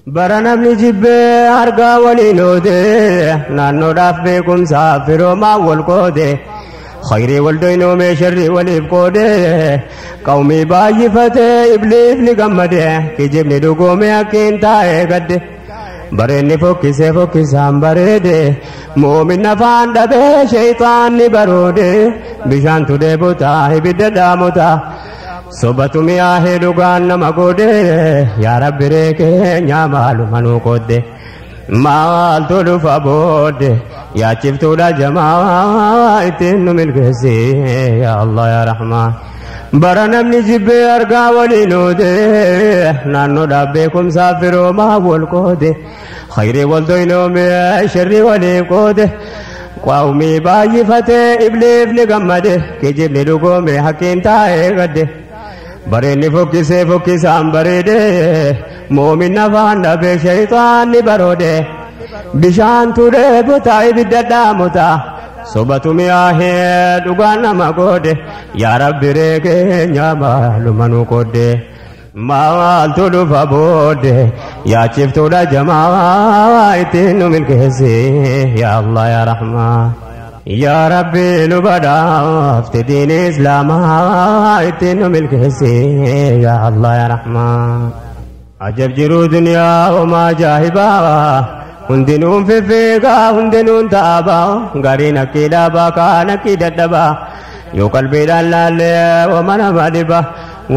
Bara namni jibbee argaa waliin oode, naannoodhaaf beekumsaaf firoomaa wal qoode, khayrii wal doynoomee sharrii waliif qoode, qawmii baay'ifatee ibliifni gammade, kijibni dhugoomee akkiin taa'ee gadde. Bareenni fokkisee fokkisaan bareede, moomin afaan dhabee sheeyxaanni baroode, bishaantu dheebotaa ibidda dhaamotaa. Sobatu mi'aahee dhugaan nama godhe, yaa Rabbi ree keenya maaluma nuu qoodde. Maaltu dhufa boodde, yaachiftuudha jamaa ittiin nu milkeessi, yaa Allah yaa Rahmaan. Bara namni jibbee argaa waliin oode, naannoodhaaf beekumsaaf firoomaa wal qoode, khayrii wal doynoomee sharrii waliif qoode. Qawmii baay'ifatee ibliifni gammade, kijibni dhugoome hakkiin taa'ee gadde. Bareenni fokkisee fokkisaan bareede, moomin afaan dhabee sheeyxaanni baroode. Bishaantu dheebotaa ibidda dhaamotaa, sobatu mi'aahee dhugaan nama goode, yaa Rabbi ree keenya maaluma nu qoodde. Maaltu dhufa boodde, yaachiftuudha jamaa ittiin nu milkeessi, yaa Allah yaa Rahmaan. Yaa Rabbi nu badhaafte diin Islaamaa ittiin nu milkeessi, yaa Allah yaa Rahmaan. Ajab jiruu duniyaa homaa ajaa'ibaa, hundinuun fiffiigaa hundinuun taabaa, gariin akkii dhaabaa kaan akkii dadhabaa, yoo qalbiidhaan laallee wama nama dhiba.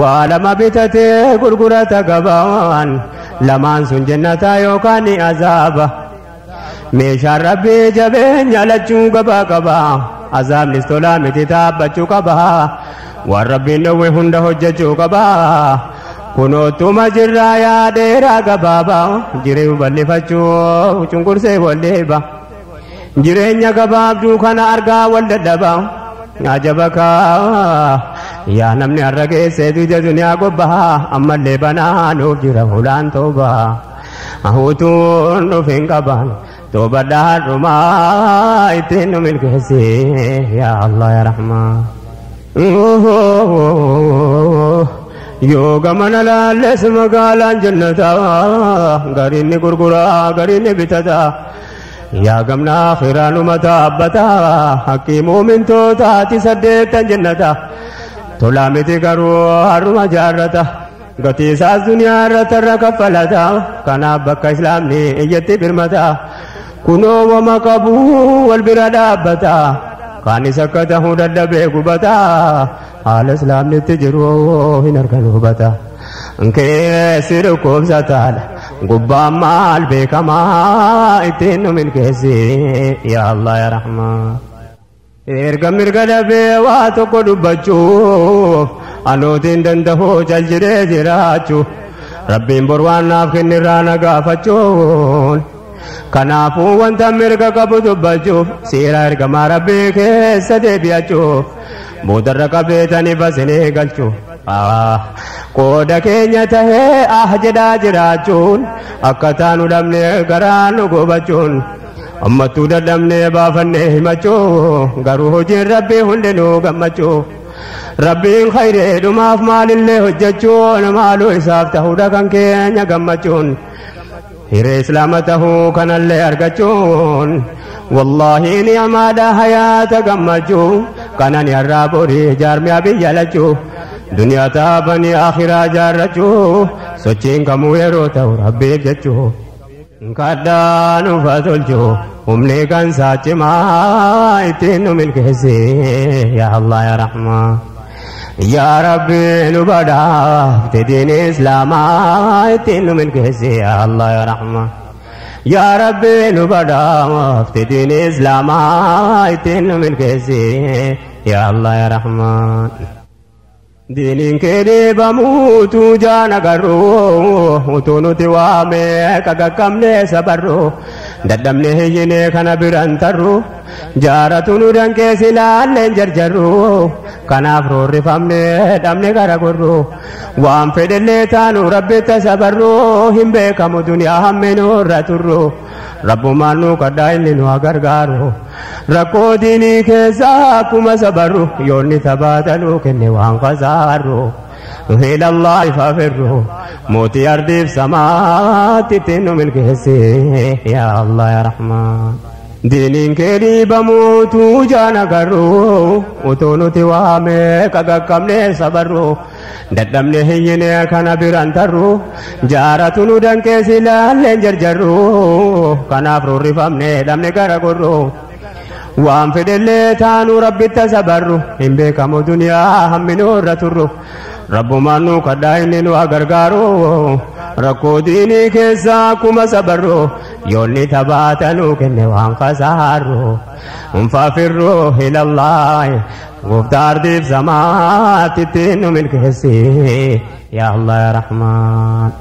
Waa lama bitatee gurgurata gabaan, lamaan sun jannataa yookaan ni azaaba. Meeshaan Rabbii jabeenya lachuu gabaa qaba, azaabnis tolaa miti taabbachuu qaba, waan Rabbiin dhowwe hunda hojjechuu qaba. Kunootuma jirraa yaa dheeraa gabaabaa, jiruu bal'ifachuu cunqursee wal dhiiba. Jireenya gabaabduu kana argaa wal dadhaba. Ajaba kaa yaa namni har'a geessee ija duniyaa gobbaa, ammallee banaa nuuf jira fuulaan toobaa. Hutuun dhufin qaban toobadhaan dhumaa ittiin nu milkeessi, yaa Allah yaa Rahmaan. Yoo gamana laalles magaalaan jannataa, gariin ni gurguraa gariin ni bitataa. Yaa gamna akhiraanuma taabbataa, haqqii muumintootaati saddeettan jennata. Tolaa miti garuu har'uma jaarrata, gatii isaas duniyaa irratti irra kaffalata. Kanaaf bakka islaamni iyyatti birmata. Kunoo wama qabu wal bira dhaabbata. Kaanis akka ta'uu dadhabee gubata. Haala islaamni itti jiru hin argan hubata. Keessi dhukkubsataadha. Gubbaan maal beekamaa ittiin nu milkeessi, yaa Allah yaa Rahmaan. Erga mirga dhabee waa tokko dubbachuuf anootiin danda'u cal jedhee jiraachuu, Rabbiin bor waan naaf kennirraa na gaafachuun. Kanaafuu wanta mirga qabu dubbachuuf seera ergamaa Rabbii keessa deebi'achuuf boodarra qabeetanii basinee galchuu. Qooda keenya tahee ah jedhaa jiraachuun, akka taanu dhabnee garaa nu gubachuun, ammattuu dadhabnee baafannee himachuu, garuu hojiin Rabbii hundinuu gammachuu. Rabbiin khayreedhumaaf maalillee hojjechuun maaluu isaaf ta'uudha kan keenya gammachuun. Hiree islaama tahuu kanallee argachuun wallaahi ni'amaadha hayaata gammachuu. Kanan har'aa borii jaarmiyaa biyya lachuu, duniyaa taabanii akhiraa jaarrachuu, sochiin kamuu yeroo ta'u Rabbiif jechuu. Kadhaa nuuf tolchuu humni kan saachimaa ittiin nu milkeessi, yaa Allah yaa Rahmaan. Yaa Rabbi nu badhaafte diin Islaamaa ittiin nu milkeessi, yaa Allah yaa Rahmaan. Yaa Rabbi nu badhaafte diin Islaamaa ittiin nu milkeessi, yaa Allah yaa Rahmaan. Diiniin kee dhiibamuutu jaan agarru, utuu nuti waamee qaqaqqabnee sabarru, dadhabne hiyyinee kana biran tarru, jaaratu nu danqee silaalleen jarjarru, kanaaf roorrifamne dhabne gara gorru. Waan fedhellee taanu Rabbitta sabarru, hin beekamu duniyaa hamminurra turru, Rabbumaan nu kadhaa inni nu haa gargaaru. Rakkoo diinii keessaa akkuma sabarru, yoonni tabaataluu kenne waan kasaarru. Ilallah faafirru mootii ardiif samaatti ittiin nu milkeessi yaa Allah yaa Rahmaan. Diiniin kee dhiibamuutu jaan agarru utuu nuti waamee qaqaqqabnee sabarru dadhabne hiyyine kana biraan tarru jaaratu nu danqees ilaalleen jarjarru kanaaf rurrifamne dhabne gara gorru. Waan fedhellee taanu rabbitta sabarru hin beekamu duniyaa hamminuu irra turru rabbumaan nu kadhaa inni nu gargaaru rakkoo diinii keessaa akkuma sabarru yoonni tabaatanuu kenne waan kasaarru unfaafirru ilallaahi gooftaa ardiif samaatti ittiin nu milkeessi yaa Allah yaa Rahmaan.